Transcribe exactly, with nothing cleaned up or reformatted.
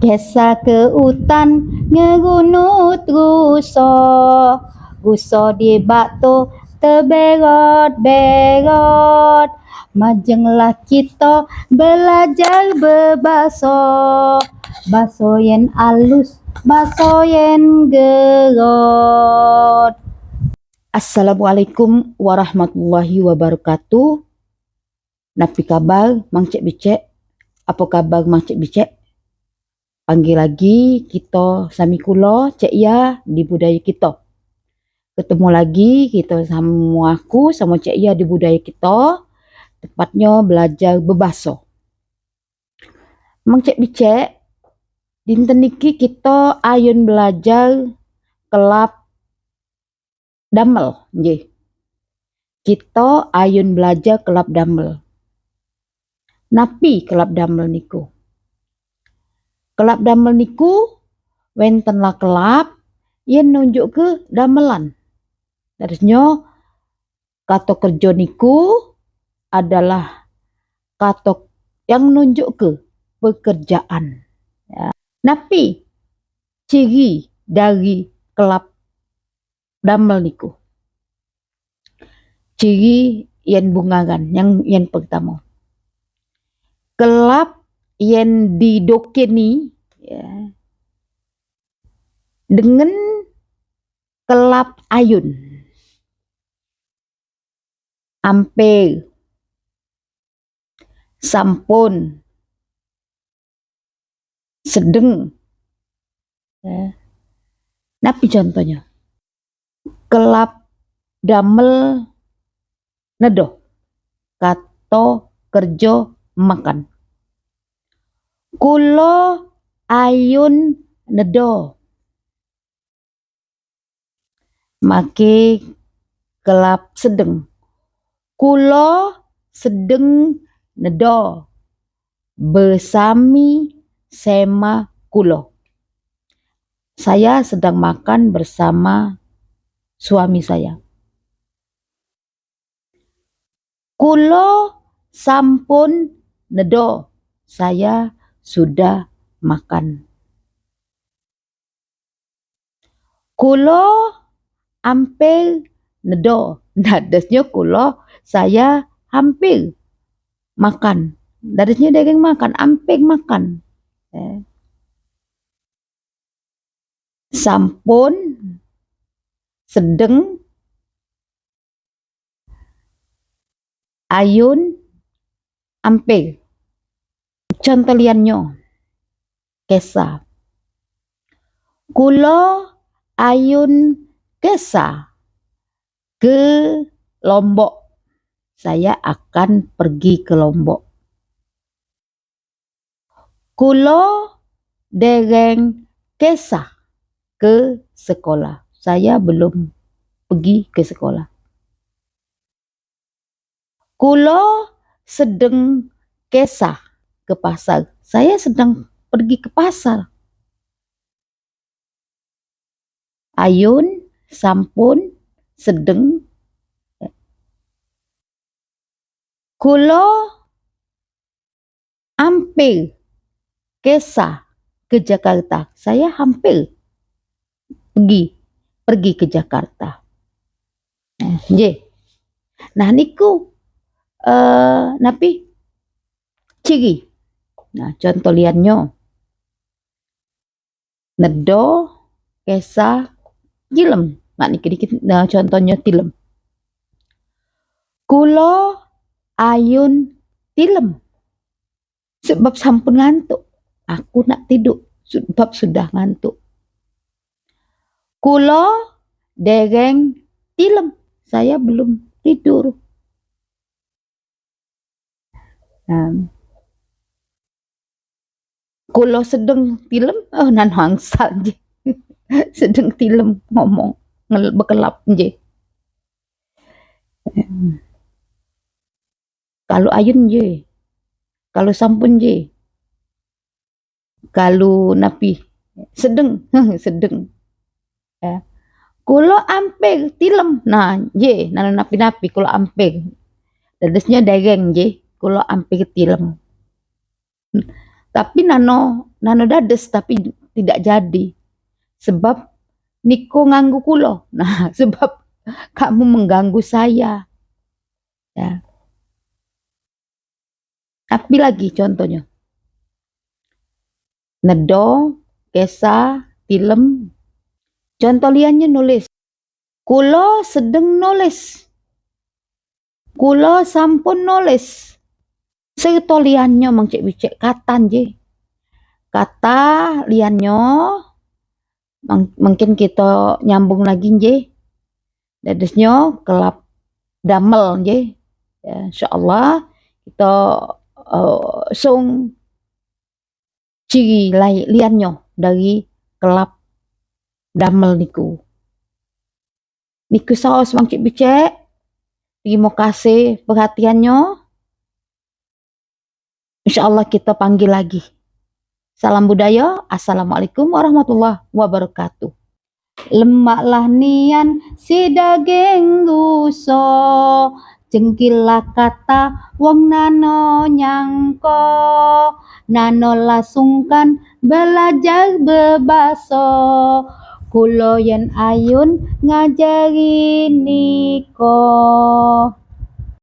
Kesa ke utan ngerunut ruso, ruso di bak tu teberot-berot. Majenglah kito belajar bebaso, baso yen alus, baso yen gerot. Assalamualaikum warahmatullahi wabarakatuh. Napi kabar Mang Cek Bicek? Apo kabar Mang Cek Bicek? Panggil lagi kito sami kulo, Cek Ia, di budaya kito. Ketemu lagi kito samo aku, samo Cek Ia di budaya kito. Tepatnyo belajar bebaso. Mang Cek Bicek, dinten niki kito ayun belajar kelap damel, nggih. Kito ayun belajar kelap damel. Napi kelap damel niku? Kelap damel niku wenten la kelap, yen nunjuk ke damelan. Harusnyo kato kerjo niku adalah kato yang nunjuk ke pekerjaan. Ya. Napi ciri dari kelap damel niku? Ciri yen bungaran, yang yen pertamo. Kelap yen didokeni, ya, dengan kelap ayun. Ampir. Sampun. Sedeng. Ya. Napi contohnyo? Kelap damel nedo. Kato kerjo makan. Kulo ayun nedo. Make kelap sedeng. Kulo sedeng nedo besami sema kulo. Saya sedang makan bersama suami saya. Kulo sampun nedo. Saya sudah makan. Kulo ampir nedo. Dadesnyo kulo, saya hampir makan. Dadesnyo dereng makan, ampir makan. Eh. Sampun, sedeng, ayun, ampir. Contoh liannyo, kesa. Kulo ayun kesa ke Lombok. Saya akan pergi ke Lombok. Kulo dereng kesah ke sekolah. Saya belum pergi ke sekolah. Kulo sedeng kesah ke pasar. Saya sedang pergi ke pasar. Ayun, sampun, sedeng. Kulo ampir kesah ke Jakarta. Saya hampir pergi, pergi ke Jakarta. Eh, nggih. Nah, niku, eh, napi? Ciri. Nah, contoh liannyo. Nedo, kesah, tilem. Mak niki dikit, nah, contohnyo tilem. Kulo ayun tilem. Sebab sampun ngantuk. Aku nak tiduk. Sebab sudah ngantuk. Kulo dereng tilem. Saya belum tidur. Nah. Kulo sedeng tilem, oh, nano angsal je. Sedeng tilem ngomong, ngel-, bekelap je. Kalu ayun je. Kalu sampun je. Kalu napi? Sedeng. Sedeng. Ya. Kulo ampir tilem. Nah, je, nano napi-napi kulo ampir. Dadesnyo dereng je, kulo ampir tilem. Tapi nano, nano dades tapi tidak jadi. Sebab niko nganggu kulo. Nah, sebab kamu mengganggu saya. Ya. Tapi lagi contohnya. Nedo, kesa, tilem. Contoh liannya nulis. Kulo sedeng nulis. Kulo sampun nulis. Serto liannya mang cek bicek katan je. Kata liannya mang-, mungkin kita nyambung lagi je. Dadesnya kelap damel je. Ya, insyaallah kita uh, sung ciri lai liannyo dari kelap damel niku. Niku saos Bang Cik Bicek. Terima kasih perhatiannyo. Insyaallah kita panggil lagi. Salam budaya. Assalamualaikum warahmatullahi wabarakatuh. Lemaklah nian si daging ruso, jengkillah kata wong nano nyangko, nanolah sungkan belajar bebaso, kulo yen ayun ngajari niko.